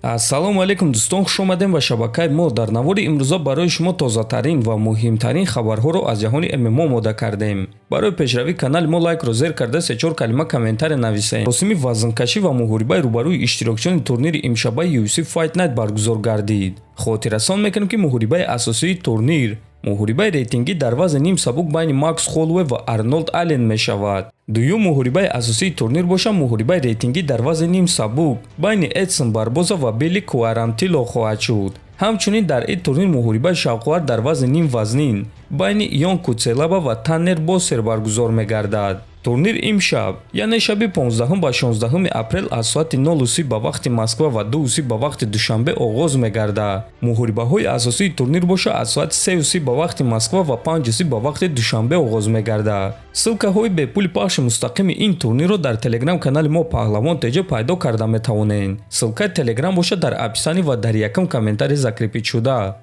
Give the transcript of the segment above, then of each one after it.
Ассалому алайкум, дӯстон, хуш омадем ба шабакаи мо. Дар навори имрӯза барои шумо тозатарин ва муҳимтарин хабарҳоро аз ҷаҳони ММО омода кардем. Барои пешравии канали мо лайкро зер карда, се-чор калима комментария нависем. Маросими вазнкашӣ ва муҳорибаи рӯбарӯи иштирокчиёни турнири имшабаи UFC Fight Night баргузор гардид. Хотиррасон мекунем, ки муҳорибаи асосии турнир муҳорибаи рейтингӣ дар вазни ним сабук байни Макс Холлоуэй ва Арнолд Аллен мешавад. Дуюм муҳорибаи асосии турнир боша муҳорибаи рейтингӣ дар вазни ним сабук байни Эдсон Барбоза ва Билли Куарантило хоҳад шуд. Ҳамчунин дар ин турнир муҳорибаи шавқовар дар вазни ним вазнин байни Ион Кутселаба ва Таннер Боссер баргузор мегардад. Турнир имшаб, яъне шаби 15 ба 16 апрел, аз соати 0:30 ба вақти Москва ва 2:30 ба вақти Душанбе оғоз мегардад. Муҳорибаҳои асосии турнир боша аз соати 3:30 ба вақти Москва ва 5:30 ба вақти Душанбе оғоз мегардад. Ссылкаҳои бепули пахши мустақими ин турнирро дар телеграм канали мо Паҳлавон ТЖ пайдо карда метавонед. Ссылкаи телеграм бошад дар описание ва дар якум комментарий закрепить шуда.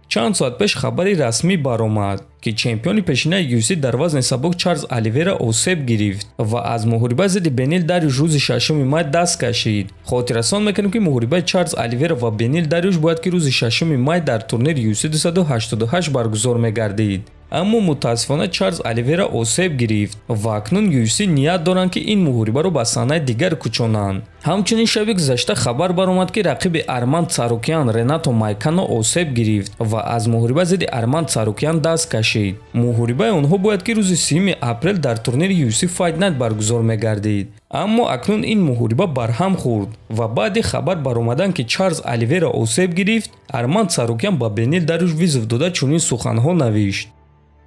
Чанд соат пеш хабари расмӣ баромад, ки чемпиони пешинаи UFC дар вазни сабук Чарлз Оливера осеб гирифт ва аз муҳориба зидди Бенил Дарюш рӯзи 6 май даст кашид. Хотиррасон мекунем, ки муҳорибаи Чарлз Оливера ва Бенил Дарюш бояд ки рӯзи 6 май дар турнири UFC 288 баргузор мегардид, аммо мутаассифона Чарлз Оливера осеб гирифт ва акнун UFC ният доранд, ки ин муҳорибаро ба санаи дигар кӯчонанд. Ҳамчунин шаби гузашта хабар баромад, ки рақиби Арман Царукян Ренато Майкано осеб гирифт ва аз муҳориба зидди Арман Царукян даст кашид. Муҳорибаи онҳо бояд ки рӯзи 30 апрел дар турнири UFC Fight Night баргузор мегардид, аммо акнун ин муҳориба барҳам хӯрд ва баъди хабар баромадан, ки Чарлз Оливера осеб гирифт, Арман Царукян ба Бенил Дарюш вызов дода, чунин суханҳо навишт: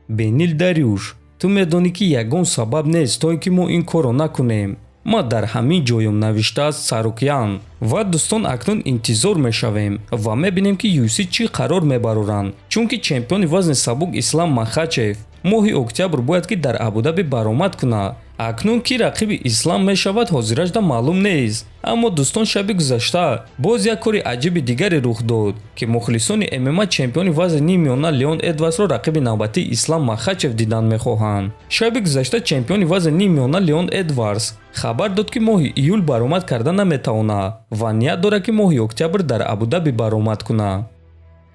«Бенил Дарюш, ту медонӣ, ки ягон сабаб нест, то ин ки мо ин корро накунем. Ма дар ҳамин ҷоём», навиштааст Царукян. Ва дӯстон, акнун интизор мешавем ва мебинем, ки UFC чӣ қарор мебароранд, чунки чемпиони вазни сабук Ислам Махачев моҳи октябр бояд ки дар Абудаби баромад кунад. Акнун ки рақиби Ислам мешавад, ҳозиражда маълум нест. Аммо, дӯстон, шаби гузашта боз як кори аҷиби дигаре рух дод, ки мухлисони ММА чемпиони вазни ниммиёна Леон Эдвардсро рақиби навбатии Ислам Махачев дидан мехоҳанд. Шаби гузашта чемпиони вазни ниммиёна Леон Эдвардс хабар дод, ки моҳи июл баромад карда наметавонад ва ният дорад, ки моҳи октябр дар Абудаби баромад кунад.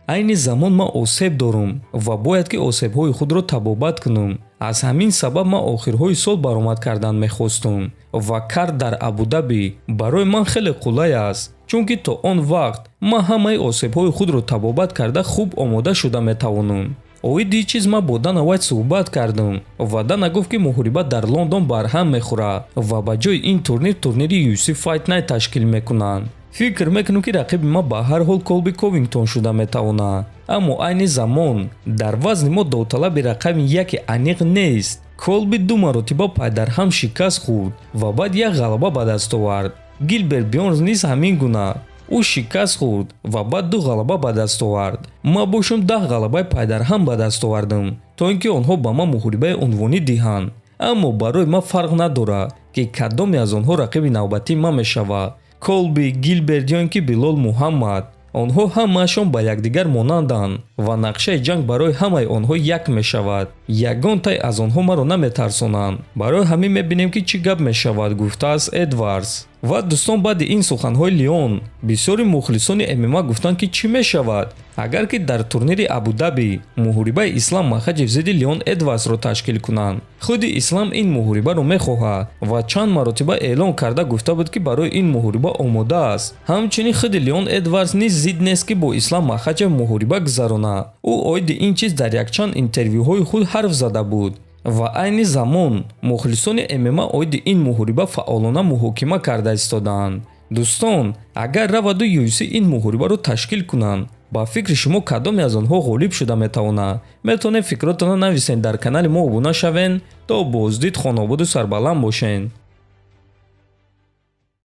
«Айни замон ман осеб дорум ва бояд ки осебҳои худро табобат кунам. Аз ҳамин сабаб ман охирҳои сол баромад кардан мехостум ва кард дар Абудаби барои ман хеле қулай аст, чунки то он вақт ман ҳамаи осебҳои худро табобат карда, хуб омода шуда метавонам. Оиди ин чиз ман бо Дана Вайт суҳбат кардам ва Дана гуфт, ки муҳориба дар Лондон барҳам мехӯрад ва ба ҷои ин турнир турнири UFC Fight Night ташкил мекунанд. Фикр мекунам, ки рақиби ман ба ҳар ҳол Колби Ковингтон шуда метавонад, аммо айни замон дар вазни мо довталаби рақами яке аниқ нест. Колби ду маротиба пайдарҳам шикаст хӯрд ва баъд як ғалаба ба даст овард. Гилберт Бёрнс низ ҳамин гуна: ӯ шикаст хӯрд ва баъд ду ғалаба ба даст овард. Ман бошам 10 ғалабаи пайдарҳам ба даст овардам, то ин ки онҳо ба ман муҳорибаи унвонӣ диҳанд. Аммо барои ман фарқ надорад, ки кадоме аз онҳо рақиби навбатии ман мешавад: Колби, Гилберт ё ин ки Билол Муҳаммад. Онҳо ҳамаашон ба якдигар монанданд ва нақшаи ҷанг барои ҳамаи онҳо як мешавад. Ягон тай аз онҳо маро наметарсонанд. Барои ҳамин мебинем, ки чӣ гап мешавад», гуфтааст Эдвардс. Ва дӯстон, баъди ин суханҳои Леон бисёри мухлисони ММА гуфтанд, ки чӣ мешавад, агар ки дар турнири Абудаби муҳорибаи Ислам Махачев зидди Леон Эдвардсро ташкил кунанд. Худи Ислам ин муҳорибаро мехоҳад ва чанд маротиба эълон карда гуфта буд, ки барои ин муҳориба омода аст. Ҳамчунин худи Леон Эдвардс низ зид нест, ки бо Ислам Махачев муҳориба гузаронад. Ӯ оиди ин чиз дар якчанд интервюҳои худ ҳарф зада буд ва айни замон мухлисони ММА оиди ин муҳориба фаъолона муҳокима карда истодаанд. Дӯстон, агар раваду UFC ин муҳорибаро ташкил кунанд, ба фикри шумо кадоме аз онҳо ғолиб шуда метавонад? Метавонед фикротонро нависед, дар канали мо обуна шавед. То боздид, хонободу сарбаланд бошед.